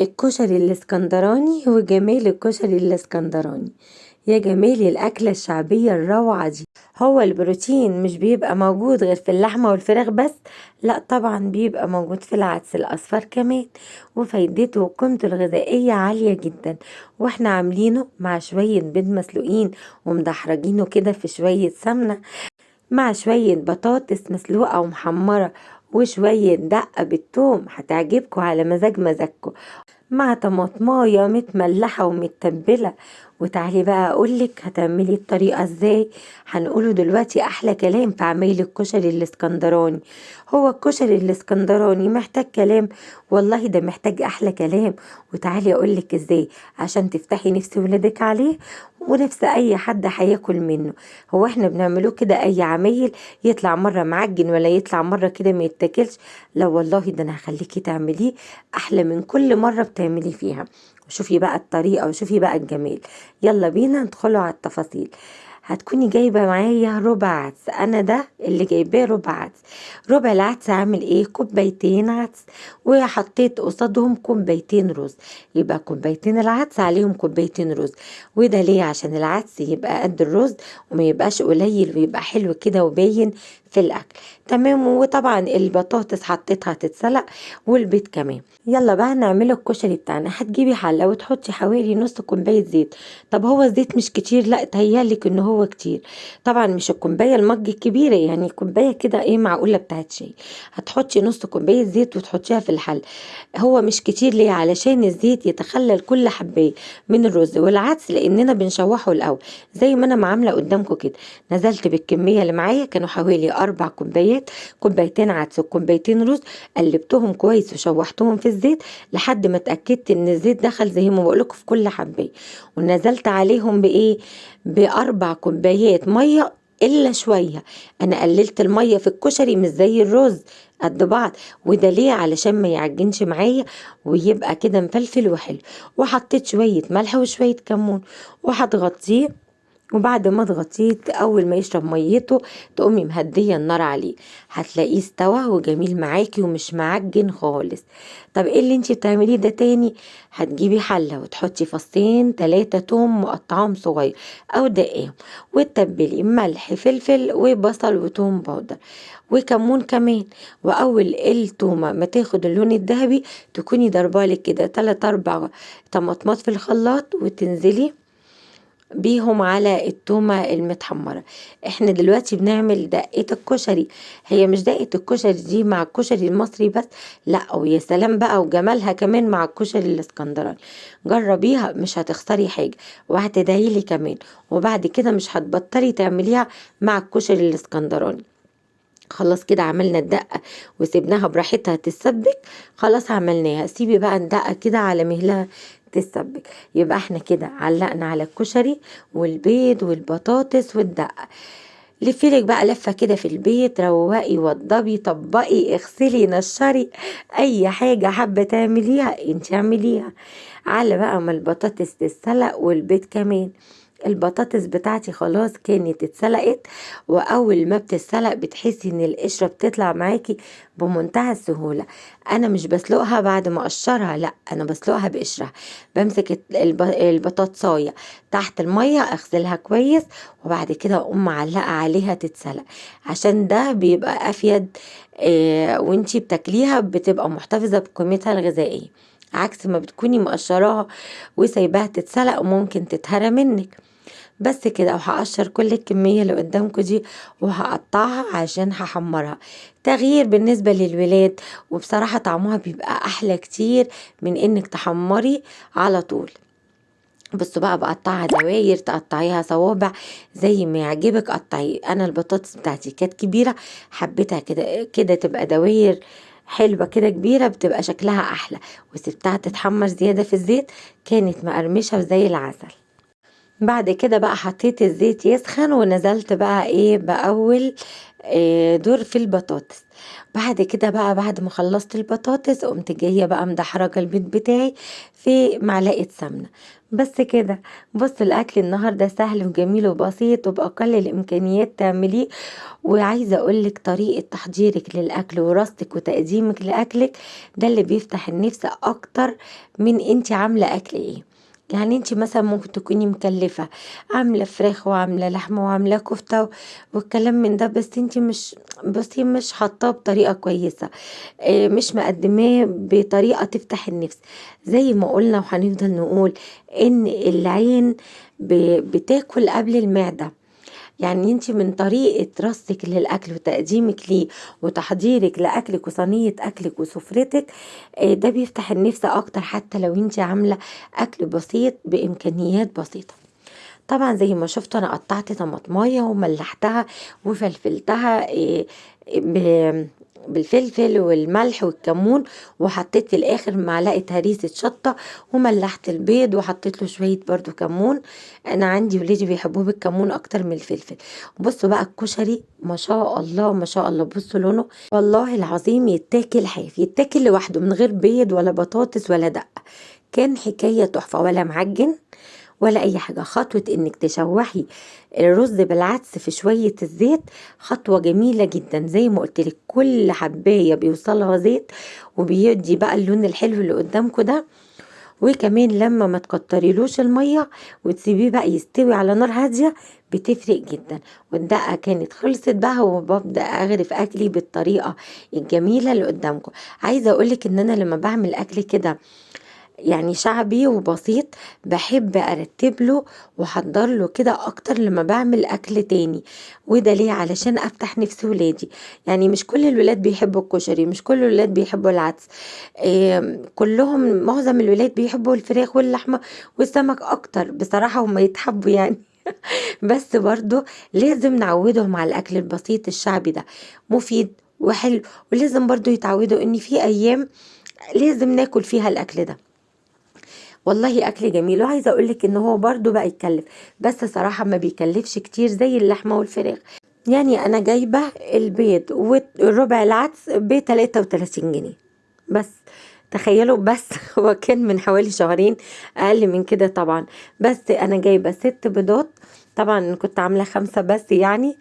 الكشري الاسكندراني وجمال الكشري الاسكندراني. يا جمال الأكلة الشعبية الروعة دي. هو البروتين مش بيبقى موجود غير في اللحمة والفراخ بس؟ لا طبعا بيبقى موجود في العدس الأصفر كمان، وفايدته وقيمته الغذائية عالية جدا. واحنا عاملينه مع شوية بيض مسلوقين ومدحرجينه كده في شوية سمنة، مع شوية بطاطس مسلوقة ومحمرة، وشوية دقة بالثوم هتعجبكم على مزاج مزاجكم، مع طماطماية متملحة ومتبلة. وتعالي بقى اقولك هتعملي الطريقة ازاي. هنقوله دلوقتي احلى كلام في عمايل الكشري الاسكندراني. هو الكشري الاسكندراني محتاج كلام؟ والله ده محتاج احلى كلام. وتعالي اقولك ازاي عشان تفتحي نفس ولادك عليه ونفس اي حد هياكل منه. هو احنا بنعملوه كده اي عمايل يطلع مرة معجن ولا يطلع مرة كده ما يتاكلش؟ لا والله ده انا هخليكي تعمليه احلى من كل مرة بتعمليه فيها. وشوفي بقى الطريقة وشوفي بقى الجمال. يلا بينا ندخلوا على التفاصيل. هتكوني جايبة معايا ربع عدس، أنا ده اللي جايباه ربع عدس. ربع العدس عامل إيه؟ كوبايتين عدس، وحطيت قصادهم كوبايتين رز، يبقى كوبايتين العدس عليهم كوبايتين رز. وده ليه؟ عشان العدس يبقى قد الرز وما يبقاش قليل ويبقى حلو كده وباين في الأكل. تمام. وطبعا البطاطس حطيتها تتسلق والبيض كمان. يلا بقى نعمل الكشري بتاعنا. هتجيبي حلة وتحطي حوالي نص كوباية زيت. طب هو الزيت مش كتير؟ لا تهيالك ان هو كتير. طبعا مش الكوباية المج الكبيرة، يعني كوباية كده ايه معقولة بتاعت شاي. هتحطي نص كوباية زيت وتحطيها في الحلة. هو مش كتير ليه؟ علشان الزيت يتخلل كل حباية من الرز والعدس، لاننا بنشوحه الاول زي ما انا عاملة قدامكم كده. نزلت بالكمية اللي معايا، كانوا حوالي 4 كوبايات، كوبايتين عدس وكوبايتين رز. قلبتهم كويس وشوحتهم في الزيت لحد ما اتأكدت ان الزيت دخل زي ما بقولكم في كل حباية. ونزلت عليهم بايه؟ ب4 كوبايات مية الا شوية. انا قللت المية في الكشري مش زي الرز قد بعض، وده ليه؟ علشان ما يعجنش معايا ويبقى كده مفلفل وحلو. وحطيت شوية ملح وشوية كمون وهتغطيه. وبعد ما تغطيه اول ما يشرب ميته تقومي مهديه النار عليه، هتلاقيه استوى وجميل معاكي ومش معجن خالص. طب ايه اللي انتي بتعمليه ده تاني؟ هتجيبي حله وتحطي فصين 3 توم مقطعهم صغير او دقيهم، وتتبلي ملح فلفل وبصل وتوم باودر وكمون كمان. واول التومه ما تاخد اللون الذهبي تكوني ضربالك كده 3-4 طماطمات في الخلاط وتنزلي بيهم على التومة المتحمرة. احنا دلوقتي بنعمل دقة الكشري. هي مش دقة الكشري دي مع الكشري المصري بس، لا ويا سلام بقى وجمالها كمان مع الكشري الاسكندراني. جربيها مش هتخسري حاجة وهتدعيلي كمان، وبعد كده مش هتبطلي تعمليها مع الكشري الاسكندراني. خلاص كده عملنا الدقة وسيبناها براحتها تتسبك. خلاص عملناها، سيبي بقى الدقة كده على مهلها تتسبك. يبقى احنا كده علقنا على الكشري والبيض والبطاطس والدقة. لفيلك بقى لفة كده في البيت، روقي وضبي طبقي اغسلي نشري، اي حاجة حابة تعمليها انت اعمليها. على بقى ما البطاطس تتسلق والبيض كمان. البطاطس بتاعتي خلاص كانت اتسلقت، واول ما بتتسلق بتحسي ان القشرة بتطلع معاكي بمنتهى السهولة. انا مش بسلقها بعد ما اقشرها، لا انا بسلقها بقشرها. بمسك البطاطسايه تحت المية اغسلها كويس، وبعد كده اقوم معلقه عليها تتسلق، عشان ده بيبقى افيد. وانتي بتاكليها بتبقى محتفظة بقيمتها الغذائية، عكس ما بتكوني مقشراها وسايباها تتسلق وممكن تتهرى منك. بس كده. وهقشر كل الكمية اللي قدامكم دي وهقطعها عشان هحمرها. تغيير بالنسبة للولاد، وبصراحة طعمها بيبقى أحلى كتير من إنك تحمري على طول. بصوا بقى، بقطعها دواير، تقطعيها صوابع زي ما يعجبك قطعي. أنا البطاطس بتاعتي كانت كبيرة، حبيتها كده كده تبقى دواير حلوة كده كبيرة، بتبقى شكلها أحلى. وسبتها تتحمر زيادة في الزيت، كانت مقرمشة وزي العسل. بعد كده بقى حطيت الزيت يسخن، ونزلت بقى ايه بأول دور في البطاطس. بعد كده بقى بعد ما خلصت البطاطس قمت جاية بقى مدحرجه البيض بتاعي في معلقه سمنه. بس كده. بصوا الاكل النهارده سهل وجميل وبسيط وباقل الامكانيات تعمليه. وعايزه اقولك طريقه تحضيرك للاكل وراستك وتقديمك لاكلك ده اللي بيفتح النفس اكتر من انت عامله اكل ايه. يعني انت مثلا ممكن تكوني مكلفة عامله فراخ وعامله لحمه وعامله كفته والكلام من ده، بس انت مش بصي مش حاطاه بطريقة كويسة، مش مقدماه بطريقة تفتح النفس. زي ما قلنا وهنفضل نقول ان العين بتاكل قبل المعدة. يعني انت من طريقة رصك للأكل وتقديمك ليه وتحضيرك لأكلك وصينية أكلك وسفرتك، ده بيفتح النفس أكتر حتى لو انت عاملة أكل بسيط بإمكانيات بسيطة. طبعا زي ما شفتوا أنا قطعت طماطماية وملحتها وفلفلتها بالفلفل والملح والكمون، وحطيت في الاخر معلقه هريسه شطه، وملحت البيض وحطيت له شوية برضو كمون. انا عندي ولادي بيحبوه بالكمون اكتر من الفلفل. بصوا بقى الكشري ما شاء الله ما شاء الله، بصوا لونه والله العظيم يتاكل حاف، يتاكل لوحده من غير بيض ولا بطاطس ولا دقه. كان حكاية تحفة، ولا معجن ولا اي حاجة. خطوة انك تشوحي الرز بالعدس في شوية الزيت خطوة جميلة جدا. زي ما قلت لك كل حبايه بيوصلها زيت وبيدي بقى اللون الحلو اللي قدامكم ده. وكمان لما ما تكتريلوش المية وتسيبيه بقى يستوي على نار هادية بتفرق جدا. والدقه كانت خلصت بقى، وببدا اغرف اكلي بالطريقة الجميلة اللي قدامكم. عايزه اقولك ان انا لما بعمل اكل كده يعني شعبي وبسيط بحب ارتب له واحضر له كده اكتر لما بعمل اكل تاني. وده ليه؟ علشان افتح نفس ولادي. يعني مش كل الولاد بيحبوا الكشري، مش كل الولاد بيحبوا العدس، كلهم معظم الولاد بيحبوا الفراخ واللحمة والسمك اكتر بصراحة، هم يتحبوا يعني بس برضو لازم نعودهم على الاكل البسيط الشعبي ده، مفيد وحلو. ولازم برضو يتعودوا ان في ايام لازم ناكل فيها الاكل ده. والله اكل جميل. وعايزه اقولك ان هو برضو بقى يكلف، بس صراحة ما بيكلفش كتير زي اللحمة والفراخ. يعني انا جايبه البيض وربع العدس ب 33 جنيه بس، تخيلوا بس هو كان من حوالي شهرين اقل من كده طبعا. بس انا جايبه 6 بيضات، طبعا كنت عامله 5 بس، يعني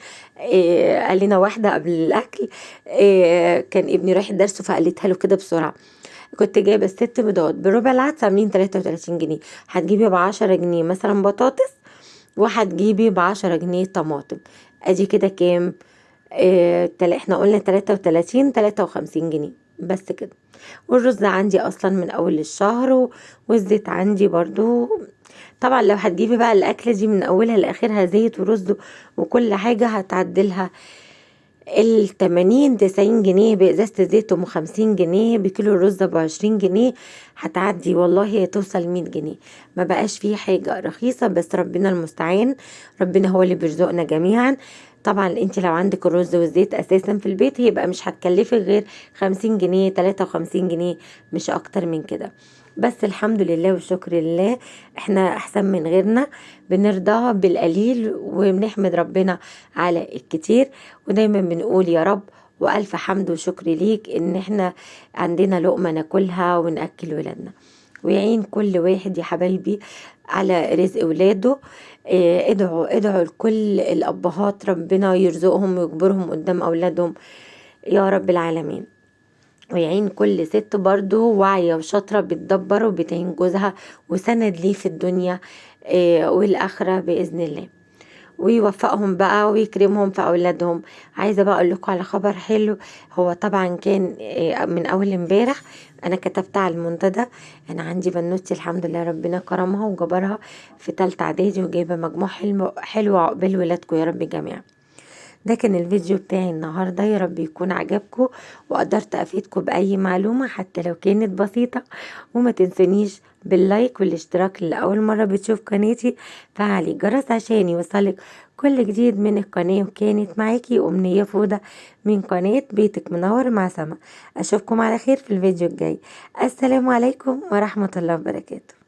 قالنا واحدة قبل الاكل، كان ابني رايح الدرس فقالتها له كده بسرعة. كنت جايبه 6 بيضات بربع العدس عاملين 33 جنيه. هتجيبي ب10 جنيه مثلا بطاطس، وهتجيبي ب10 جنيه طماطم، ادي كده كام؟ احنا قلنا 33، 53 جنيه بس كده. والرز عندي اصلا من اول الشهر، والزيت عندي برضو. طبعا لو هتجيبي بقى الاكلة دي من اولها لاخرها زيت ورز وكل حاجة هتعدلها ال 80 90 جنيه، بإزازة الزيت ام 50 جنيه، بكيلو الرز ابو 20 جنيه، هتعدي والله توصل 100 جنيه. ما بقاش فيه حاجة رخيصة، بس ربنا المستعان، ربنا هو اللي بيرزقنا جميعا. طبعا انت لو عندك الرز والزيت اساسا في البيت يبقى مش هتكلفك غير 50 جنيه، 53 جنيه، مش اكتر من كده. بس الحمد لله والشكر لله احنا احسن من غيرنا، بنرضى بالقليل وبنحمد ربنا على الكتير، ودايما بنقول يا رب والف حمد وشكر ليك ان احنا عندنا لقمة ناكلها ونأكل ولادنا. ويعين كل واحد يا حبايبي على رزق ولاده. ادعوا لكل الابهات ربنا يرزقهم ويجبرهم قدام اولادهم يا رب العالمين. ويعين كل ست برضو واعية وشاطرة بتدبر وبتعين جوزها وسند ليه في الدنيا والآخرة بإذن الله، ويوفقهم بقى ويكرمهم في أولادهم. عايزة بقى أقول لكم على خبر حلو، هو طبعا كان من أول امبارح أنا كتبت على المنتدى، أنا عندي بنوتي الحمد لله ربنا كرمها وجبرها في 3 إعدادي وجايبة مجموع حلو عقبال ولادكم يا رب جميعا. ده كان الفيديو بتاعي النهاردة، يا رب يكون عجبكم وقدرت أفيدكم بأي معلومة حتى لو كانت بسيطة. وما تنسونيش باللايك والاشتراك لأول مرة بتشوف قناتي، فعلي الجرس عشان يوصلك كل جديد من القناة. وكانت معاكي أمنية فودة من قناة بيتك منور مع سما. أشوفكم على خير في الفيديو الجاي. السلام عليكم ورحمة الله وبركاته.